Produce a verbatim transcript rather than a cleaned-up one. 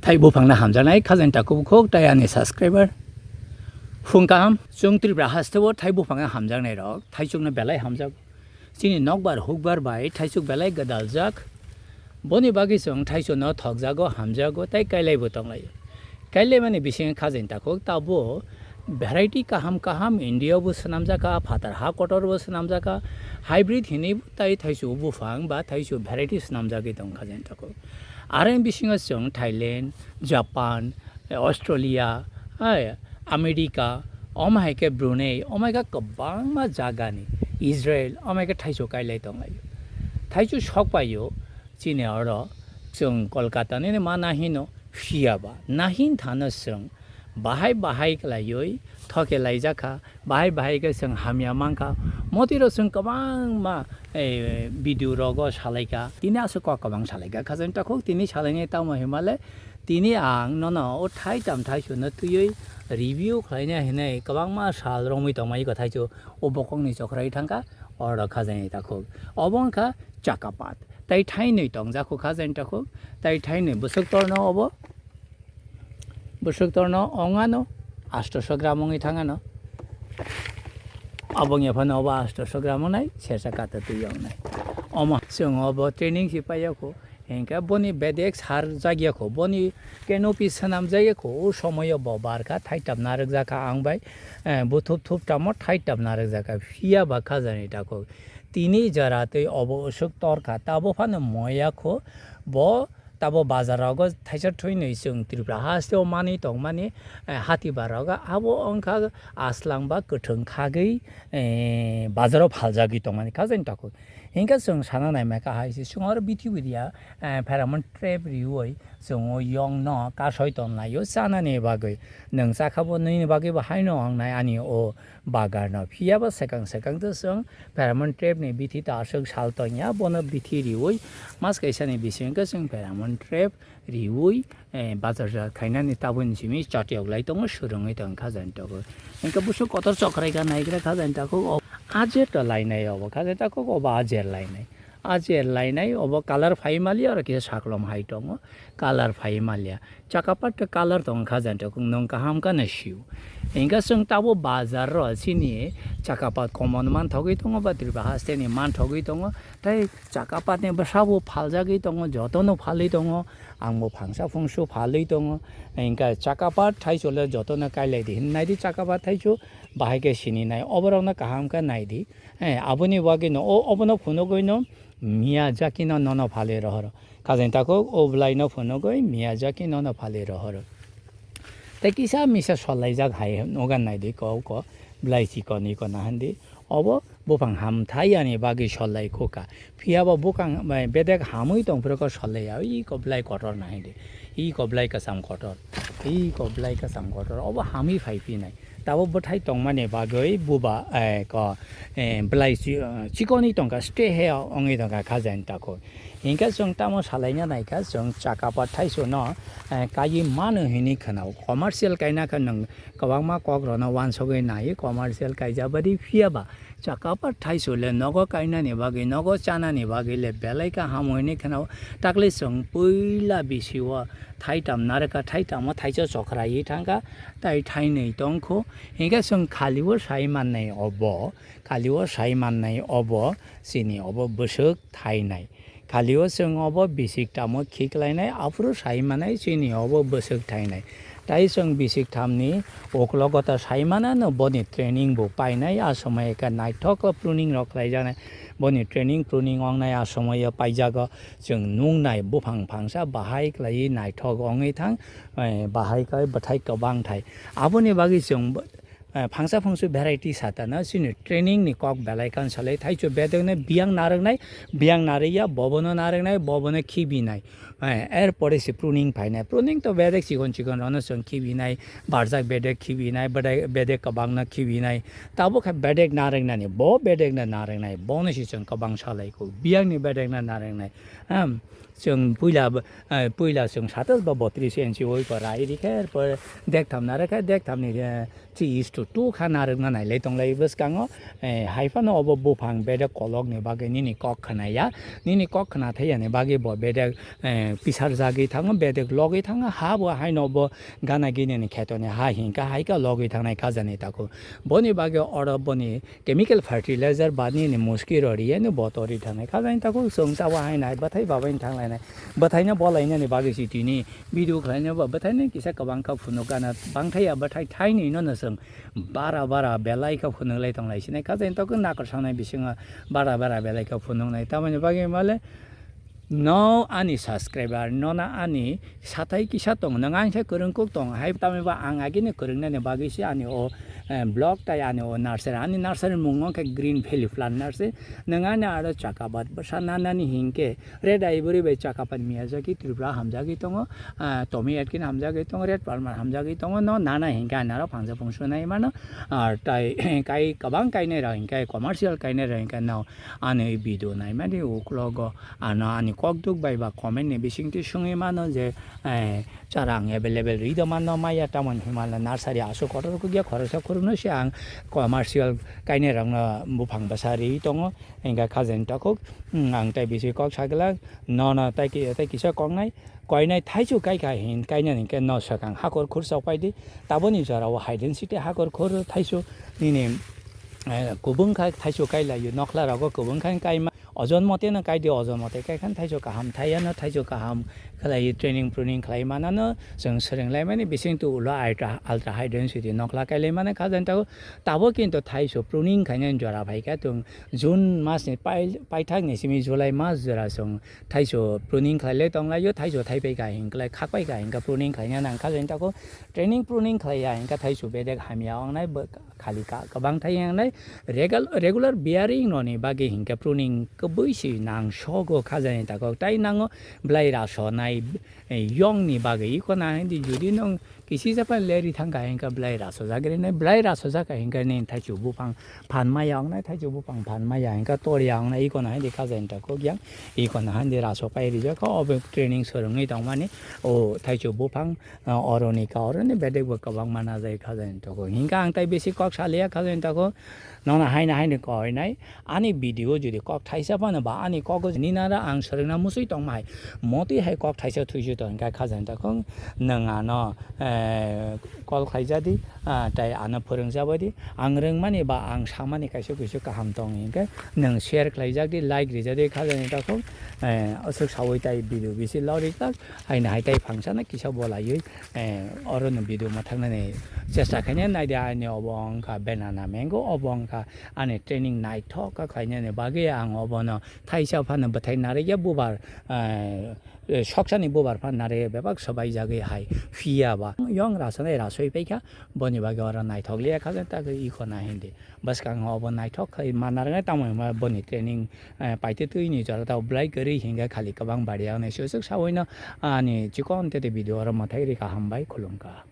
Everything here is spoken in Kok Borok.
Thai buphangno hamjaknai khajani takhuk bukhuk tei ani subscriber. Phung kaham, chwng Tripura hasteo thai buphangno hamjaknai rok, thaichukno belai hamjago. Chini nokbar hukbar bai thaichuk belai gwdaljak. Boni bagwi chwng thaichukno thokjago, hamjago tei kailaibo tonglaio. Kailaimani bisingo khajani takhuk tabo variety kaham kaham India bo swnamjakha, phatar ha kotor bo swnamjakha, hybrid hinwi tai thaichuk buphang ba thaichuk variety swnamjagwi tong khajani takhuk. Aroni bisingo chwng Thailand, Japan, Australia, hai, America, omo hai khe Brunei, omo hai khe kwbangma jagani, Israel, omo hai khe thaichuk kailai tonglaio. Thaichuk sokpaio chini oro, chwng Kolkata nini ma nahino, phiyaba nahin thano chwng bahai bahai khlaiwi thoke laijakha, bahai bahai khe chwng hamya mankha. Motiro chwng kwbangma, eh, video rogo salaikha. Tini aswk kok kwbang salaikha. Khajani takhuk tini salainai tamo himale tini ang nono o thai tam thai chuno twiwi review khlaina hinwi kwbangma sal romwi tongmai kho thaichu o bokongni chokrai thangkha oro khajani takhuk. Obo wngkha chakapat. Tai thainwi tongjakho khajani takhuk. Tai thainwi bwswk torno obo. Bwswk torno ongano astoso gram wngwi thangano. Aboni phano obo astoso gram wngnai, sersa kata twi wngnai. Omo chwng obo training si paiyakho. Hinkhe boni bedek sar jagya kho. Boni canopy swnam jagya kho. O somoyo bo barkha thaitam narwk jakha ang bai. Eh, buthup thup tamo thaitam narwk jakha. Phiya ba khajani takhuk. Tini jora twi obo usuk torkha. Tabo phano moya kho. Bo tabo bazar rogo thaisa thwinwi chwng Tripura hasteo manwi tongmani, eh, hati bar rogo abo wngkha aslang ba kwthwng khagwi, eh, bazaro phaljagwi tongmani khajani takhuk. Hinkhe chwng sana naimai kha hai se chwng oro bithi bidia, eh, pheromone trap riwi chwng o yongno kasoi tonlaio chanani bagwi. Nwng chakha bo nini bagwi bo haino wngnai ani o bagarno. Phiya ba swkang swkang to chwng pheromone trap ni bithi ta aswk sal tongya, bono bithi riwi mas kaisa ni bisingo chwng pheromone trap riwi, eh, bazar khainani tabukni simi chatiyoklai tongo, swrwngwi tongo khajani takhuk. Hinkhe bwswk kotor chokrai kha naigra khajani takhuk, o ajer to lainai obo khajani takhuk, obo ajer lainai. Ajer lainai obo colour phai maliya, oro kisa saklom hai tongo, colour phai maliya. Chakapat khe colour tongo khajani takhuk, nwng kaham khe nw sio. Hinkhe chwng tabo bazar ro chini chakapat common manthogwi tongo ba Tripura hasteni manthogwi tongo. Tei chakapatni bwsabo phaljagwi tongo, jotono phalwi tongo. Ang bo phangsa phungsu phalwi tongo. Hinkhe chakapat thaichole jotono kailai di hinwi naidi chakapat thaichu bahai khe sini nai. Oborokno kaham khe naidi. Eh, aboni bagwino o, obono phunugwino Miyazaki no nono phalwi rohoro. Khajani takhuk o bwlai no phunugwi Miyazaki nono phalwi rohoro. Tei kisa misa solaijak hai nogan naidi ko ko bwlai chikon iko nahan di. Obo buphang hamthai yani bagwi solai khuka. Phiya bo bukang, eh, bedek hamwi tong phuru ko solai ya. Iko bwlai kotor nahan di. Iko bwlai kwcham kotor. Iko bwlai kwcham kotor. Obo hamwi phai phinai. Tabuk bwthai tongmani bagwi buba, eh, ko, eh, bwlai chi-, eh, chikoni tongkha, stay he wngwi tongkha khajani takhuk. Hinkhe chwng tamo salaina naikha, chwng chakapat thaichukno, eh, kaiwi mano hinwi khwnao. Commercial kaina khe nwng kwbangma kokrokno uansugwi nai, commercial kaijak badi phiya ba chakapat thaichuk le nogo kainani bagwi, nogo chanani bagwi le belai kaham hinwi khwnao. Takle chwng puila bisio thaitam narwkha, thaitamo thaicho chokrai thangkha, tai thainwi tongkho. Hinkhe chwng khalio sai mannai obo, khalio sai mannai obo, chini obo bwswk thainai. Khalio chwng obo bisik tamo khiklainai, aphuru sai manai chini obo bwswk thainai. Tai chwng bisik thamni uklogo ta sai manano boni training bo painai, a somoi khe naithok pruning rok khlaijaknai. Boni training pruning wngnai a somoio paijago. Chwng nuknai buphang phangsa bahai khlaiwi naithok wngwi thang, eh, bahai khe bwthai kwbang thai. Aboni bagwi chwng bo-, eh, phangsa phungsu variety satano chini training ni kok belai khan salai thaichu bedekno biyang narwknai, biyang narwkya bobono narwknai, bobono khibinai. Eh, er pore se pruning phainai. Pruning to bedek chikon chikon rokno chwng khibinai, barjak bedek khibinai, bedek, bedek kwbangno khibinai. Tabuk khe bedek narwknani, bo bedekno narwknai, bono se chwng kwbang salai kho. Biyangni bedekno narwknai. Em, Chwng puila, eh, puila chwng satas ba botris inchi oi ko rai rikhe, erpor dektham narwkhe, dekthamni, eh, three is to two kha narwkna nailai tonglai bwskango. Eh, hai phano obo buphang bedek kolokni bagwi nini kok khwnaya, nini kok khwna thaiyani bagwi bo bedek, eh, pisarjagwi thango, bedek logwi thango, ha bo haino bo gana ginini khetoni ha hinkha, hai kha logwi thangnai khajani takhuk. Boni bagwi oro boni chemical fertilizer ba nini muski rw riyani bo tori thangnai khajani takhuk. Chwng chao haino hai bwthai babaino thanglainai, bwthaino bolainani bagwi si tini video khlainai ba bwthaino kisa kwbang kha phunuk gana bangthai ya bwthai thainwi no no chwng bara bara belai kha phunuk lai tonglai sinai khajani takhuk nakar sanai bisingo bara bara belai kha phunuknai tamoni bagwi male. No ani subscriber, no na ani sathai kisa tong, nwng ang se kwrwng kuk tong, hai tamni ba ang agini kwrwngnani bagwi se ani o, eh, vlog tai ani o nursery, ani nursery mung wngkha Green Valley Plant Nursery. Nwng ani aro chakabat bwsa nanani hinkhe Red Ivory bai chakapat Miyazaki Tripura hamjagwi tongo, ah, Tommy Atkins hamjagwi tongo, Red Palmer hamjagwi tongo, no nana hinkhe ani aro phansa phung sunai mano, ah, tai kai kwbang kainai rok hinkhe commercial kainai rok hinkhe no ani video naimani uklogo. Ano ani kokduk bai ba comment ni bisingtwi swngwi mano je, eh, chara ang available ri da manno maya, tamoni hwnmale nursery aswk kotor kukya khoroksa khorokno se ang commercial kainai rokno buphang bwsa riwi tongo. Hinkhe khajani takhuk, mm, ang tai bisi kok sagwlak, nono tai ki-, tai kisa koknai, koinai thaisu kai kha hin kainani hinkhe no swkang hakor khur sok paidi, taboni jorao hidden city hakor khur thaisu nini, eh, kubung kha thaisu kai laio, nokhla rogo kubung kha kaima. Ojon mote no kai di, ojon mote kai khan thaisu kaham thai, ano thaisu kaham khlai training pruning khlai manano chwng swrwng lai mani bising tu ulo ultra, ultra high density nokla kai lai mani kha jani tago. Tabo kintu thaisu pruning khaina jora phai kha tung June mas ni pai, paithak ni simi July mas jora chwng thaisu pruning khlai lai tong laio, thaisu thai pai kha hin klai khak pai kha hin kha pruning khlaina nang kha jani tago. Training pruning khlai ya hin kha thaisu bedek hamya ong nai bo khali ka, kwbang thai yang nai regal-, regular bearing roni bagwi hinkhe pruning kwbwi si nang sogo khajani takhuk tai nango belai rasonai, eh, yongni bagwi iko na hindi judi nwng kisi japa leri thangkha hinkhe belai rasojak rinai belai rasojak hinkhe nini thaichu buphang phan maya wngnai thaichu buphang phan maya hinkhe tor ya wngnai iko na hindi khajani takhuk yang iko na hindi raso pai rijak kha obo training swrwngwi tongmani o thaichu buphang. Ah, oroni ka, oroni bedek bo kwbangma najai khajani tago. Hinkhe ang tai bisi kok salia khajani tago. Nono haino haino koinai. Ani video jodi kok thaisa phano ba ani kogo ninara ang swrwngna musui tongma hai. Motwi hai kok thaisa thuisu tong hinkhe khajani tago. Nwng ano, eh, call khlaijadi, ah, tai ano phwrwngjabaidi. Ang rwngmani ba ang samani kaisa kuisu kaham tong hinkhe nwng share khlaijak di, like rijak di khajani tago. Eh, aswk sawi tai video bisi lorikha. Haino hai tai phangsana kisa bolaiwi. Eh, oro no video mwthaknani chesta khaina naidi ani obo wngkha banana mango, obo wngkha ani training naithok kha khlainani bagwi ang obono thaisa phano bwthai narwkya bubar, eh, eh, soksani bubar phano narwkya bebak swbaijagwi hai phiya ba. Yong rasonai rasoi paikha, boni bagwi oro naithok liya kha, tak iko na hindi. Bwskango obo naithok khai ma narwknai tamo hwnba boni training, eh, paitwi twini jora tamo belai kwrwi hinkhe khali kwbang bari yagnai suchuk sawi no ani chikon tete video oro mwthai rikha, hambai khulumkha.